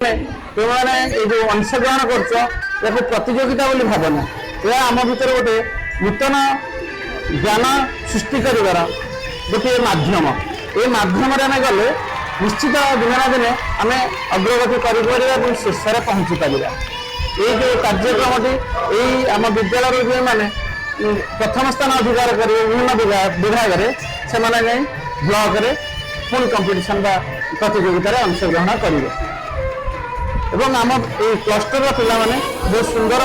ତୁମେମାନେ ଏଇ ଯୋଉ ଅଂଶଗ୍ରହଣ କରୁଛ, ଏହାକୁ ପ୍ରତିଯୋଗିତା ବୋଲି ଭାବନା। ଏହା ଆମ ଭିତରେ ଗୋଟେ ନୂତନ ଜ୍ଞାନ ସୃଷ୍ଟି କରିବାର ଗୋଟିଏ ମାଧ୍ୟମ। ଏ ମାଧ୍ୟମରେ ଆମେ ଗଲେ ନିଶ୍ଚିତ ଦିନେ ନା ଦିନେ ଆମେ ଅଗ୍ରଗତି କରିପାରିବା ଏବଂ ଶୀର୍ଷରେ ପହଞ୍ଚି ପାରିବା। ଏଇ ଯୋଉ କାର୍ଯ୍ୟକ୍ରମଟି, ଏଇ ଆମ ବିଦ୍ୟାଳୟର ଯେଉଁମାନେ ପ୍ରଥମ ସ୍ଥାନ ଅଧିକାର କରିବେ ବିଭିନ୍ନ ବିଭାଗରେ, ସେମାନେ ଯାଇ ବ୍ଲକରେ ପୁଣି କମ୍ପିଟିସନ ବା ପ୍ରତିଯୋଗିତାରେ ଅଂଶଗ୍ରହଣ କରିବେ। ଏବଂ ଆମ ଏଇ କ୍ଲଷ୍ଟରର ପିଲାମାନେ ବହୁତ ସୁନ୍ଦର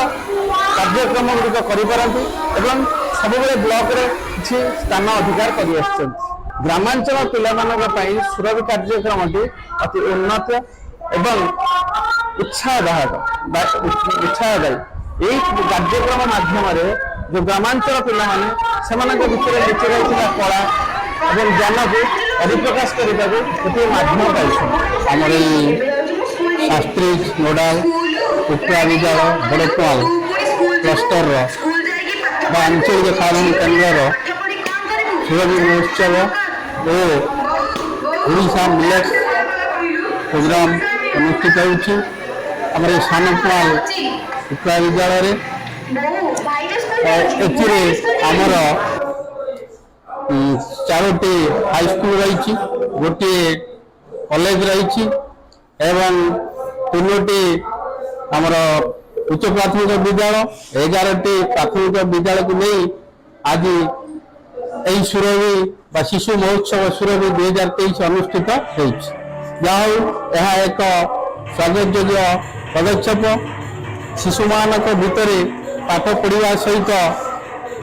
କାର୍ଯ୍ୟକ୍ରମ ଗୁଡ଼ିକ କରିପାରନ୍ତି ଏବଂ ସବୁବେଳେ ବ୍ଲକରେ କିଛି ସ୍ଥାନ ଅଧିକାର କରିଆସିଛନ୍ତି। ଗ୍ରାମାଞ୍ଚଳ ପିଲାମାନଙ୍କ ପାଇଁ ସୁରଭି କାର୍ଯ୍ୟକ୍ରମଟି ଅତି ଉନ୍ନତ ଏବଂ ଉତ୍ସାହଦାୟକ ବା ଉତ୍ସାହଦାୟୀ। ଏଇ କାର୍ଯ୍ୟକ୍ରମ ମାଧ୍ୟମରେ ଯୋଉ ଗ୍ରାମାଞ୍ଚଳ ପିଲାମାନେ, ସେମାନଙ୍କ ଭିତରେ ଲୁଚି ରହିଥିବା କଳା ଏବଂ ଜ୍ଞାନକୁ ପରିପ୍ରକାଶ କରିବାକୁ ଗୋଟିଏ ମାଧ୍ୟମ ପାଇଛନ୍ତି। ଆମର ଏଇ ଶାସ୍ତ୍ରୀ ନୋଡାଲ ଉପ୍ରା ବିଦ୍ୟାଳୟ ବଡ଼କୁଆଲ କ୍ଲଷ୍ଟରର ବା ଆଞ୍ଚଳିକ ସାଧନ କେନ୍ଦ୍ରର ସୁରଭି ମହୋତ୍ସବ ଓ ଓଡ଼ିଶା ମିଲେଟ୍ସ ପ୍ରୋଗ୍ରାମ ଅନୁଷ୍ଠିତ ହେଉଛି ଆମର ଏ ସାନକୁଆଲ ଉପ୍ରା ବିଦ୍ୟାଳୟରେ। ଏଥିରେ ଆମର ଚାରୋଟି ହାଇସ୍କୁଲ ରହିଛି, ଗୋଟିଏ କଲେଜ ରହିଛି ଏବଂ ତିନୋଟି ଆମର ଉଚ୍ଚ ପ୍ରାଥମିକ ବିଦ୍ୟାଳୟ, 11ଟି ପ୍ରାଥମିକ ବିଦ୍ୟାଳୟକୁ ନେଇ ଆଜି ଏହି ସୁରଭି ବା ଶିଶୁ ମହୋତ୍ସବ ସୁରଭି 2023 ଅନୁଷ୍ଠିତ ହେଉଛି। ଯାହା ହଉ, ଏହା ଏକ ସ୍ୱାଗତଯୋଗ୍ୟ ପଦକ୍ଷେପ। ଶିଶୁମାନଙ୍କ ଭିତରେ ପାଠ ପଢ଼ିବା ସହିତ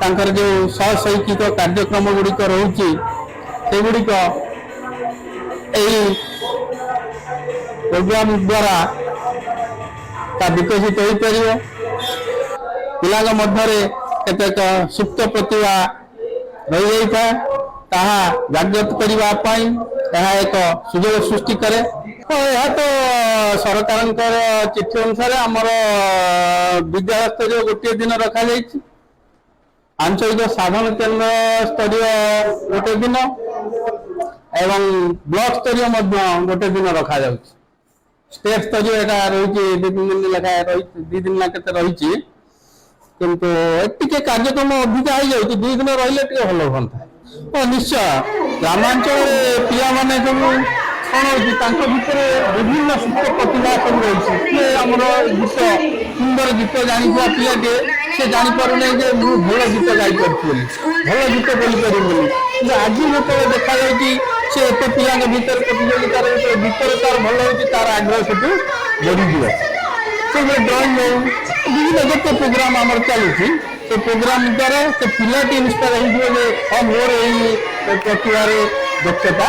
ତାଙ୍କର ଯେଉଁ ସହଶୈକ୍ଷିକ କାର୍ଯ୍ୟକ୍ରମ ଗୁଡ଼ିକ ରହୁଛି, ସେଗୁଡ଼ିକ ଏହି ପ୍ରୋଗ୍ରାମ ଦ୍ୱାରା ତା ବିକଶିତ ହୋଇପାରିବ। ପିଲାଙ୍କ ମଧ୍ୟରେ କେତେକ ସୁପ୍ତ ପ୍ରତିଭା ରହିଯାଇଥାଏ, ତାହା ଜାଗ୍ରତ କରିବା ପାଇଁ ଏହା ଏକ ସୁଯୋଗ ସୃଷ୍ଟି କରେ। ହଁ, ଏହା ତ ସରକାରଙ୍କର ଚିଠି ଅନୁସାରେ ଆମର ବିଦ୍ୟାଳୟ ସ୍ତରୀୟ ଗୋଟିଏ ଦିନ ରଖାଯାଇଛି, ଆଞ୍ଚଳିକ ସାଧନ କେନ୍ଦ୍ର ସ୍ତରୀୟ ଗୋଟେ ଦିନ ଏବଂ ବ୍ଲକ ସ୍ତରୀୟ ମଧ୍ୟ ଗୋଟେ ଦିନ ରଖାଯାଉଛି। ଷ୍ଟେଟ ସ୍ତରୀୟ ଏଟା ରହିଛି, 2-3 ଦିନ ଲେଖା ରହିଛି, 2 ଦିନ ନା କେତେ ରହିଛି। କିନ୍ତୁ ଟିକେ କାର୍ଯ୍ୟକ୍ରମ ଅଧିକା ହେଇଯାଉଛି, 2 ଦିନ ରହିଲେ ଟିକେ ଭଲ ହୁଅନ୍ତା। ହଁ, ନିଶ୍ଚୟ। ଗ୍ରାମାଞ୍ଚଳରେ ପିଲାମାନେ ସବୁ କଣ ହଉଛି, ତାଙ୍କ ଭିତରେ ବିଭିନ୍ନ ସୁପ୍ତ ପ୍ରତିଭା ସବୁ ରହିଛି। କିଏ ଆମର ଗୀତ, ସୁନ୍ଦର ଗୀତ ଜାଣିଥିବା ପିଲାଟିଏ, ସେ ଜାଣିପାରୁନାହିଁ ଯେ ମୁଁ ଭଲ ଗୀତ ଗାଇପାରୁଛି ବୋଲି, ଭଲ ଗୀତ ବୋଲିପାରିବି ବୋଲି। କିନ୍ତୁ ଆଜି ଯେତେବେଳେ ଦେଖାଯାଉଛି, ସେ ଏତେ ପିଲାଙ୍କ ଭିତରେ ପ୍ରତିଯୋଗିତାରେ ଯେତେବେଳେ ଗୀତରେ ତାର ଭଲ ହେଉଛି, ତାର ଆଗ୍ରହ ସେଠୁ ବଢିଯିବ। ସେଇଭଳି ଡ୍ରଇଂ ହଉ, ବିଭିନ୍ନ ଯେତେ ପ୍ରୋଗ୍ରାମ ଆମର ଚାଲୁଛି, ସେ ପ୍ରୋଗ୍ରାମ ଦ୍ୱାରା ସେ ପିଲାଟି ଇନ୍ସପାୟାର ହେଇଯିବ ଯେ ହଁ, ମୋର ଏଇ ପ୍ରତିଭାରେ ଦକ୍ଷତା